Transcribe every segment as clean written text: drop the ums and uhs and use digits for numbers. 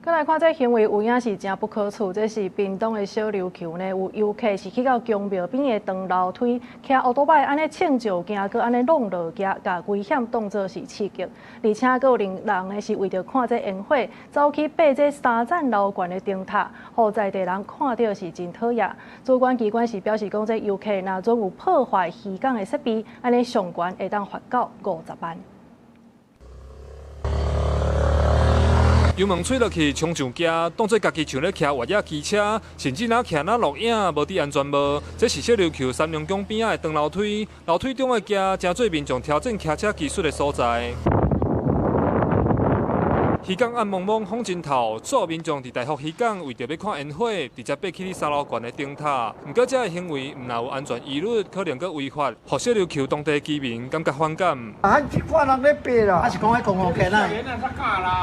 閣來看這行為有影是誠不可取，這是屏東的小琉球呢，有遊客是去到宮廟邊的長樓梯，騎歐多擺按呢衝石行，閣按呢挵落行，共危險當做是刺激。而且閣有人呢是為著看這煙火，走去爬這三層樓懸的燈塔，予在地人看著是真討厭。主管機關是表示講，這遊客若準有破壞漁港的設備，按呢上懸會當罰到50萬。油門吹落去，衝上行，當做家己像咧騎越野機車，甚至若騎若錄影，無戴安全帽。這是小琉球三龍宮邊仔的長樓梯，樓梯中的行，誠濟民眾挑戰騎車技術的所在。漁港暗濛濛，風真透，所有民眾佇大福漁港為著欲看煙火，直接爬起三樓懸的燈塔。毋過，這个行為毋但有安全疑慮，可能閣違法，予小琉球當地居民感覺反感。啊，這看人咧爬啦，啊是講彼公路橋啊？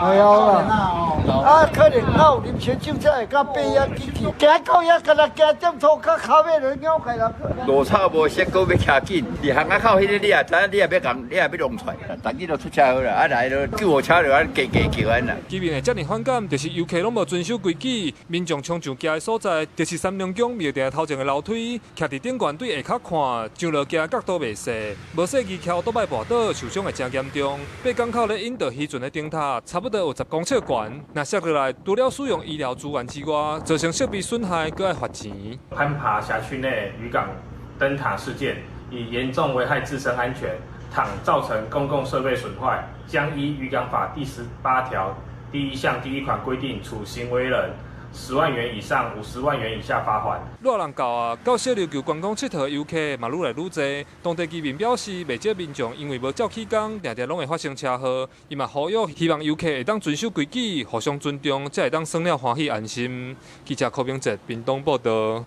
係啊，啊可能有啉燒酒才會敢爬遐去去，行到遐敢若行點塗跤跤尾就咬開啦。路草無設，閣欲騎緊，佇巷仔口彼个你也知影，你也欲共，你也欲弄出來，逐日都出車禍啦，啊來都救護車就按加加叫按啦。居民會遮爾反感，就是遊客攏無遵守規矩，民眾衝上行的所在，就是三龍宮廟埕頭前的樓梯，徛佇頂懸對下跤看，上落行角度袂細，無細意騎歐多擺跋倒，受傷會誠嚴重。爬港口咧引導漁船的燈塔，差不多有10公尺懸，若摔落來，除了使用醫療資源之外，造成設備損害，閣愛罰錢。攀爬轄區內漁港燈塔事件，已嚴重危害自身安全，倘造成公共設備損壞，將依漁港法第18條第一項第一款規定，處行為人10萬元以上50萬元以下罰鍰。熱人到啊，到小琉球觀光𨑨迌的遊客嘛愈來愈濟。當地居民表示，袂少民眾因為無照起工，定定攏會發生車禍。伊嘛呼籲，希望遊客會當遵守規矩，互相尊重，才會當耍了歡喜安心。記者柯明哲屏東報導。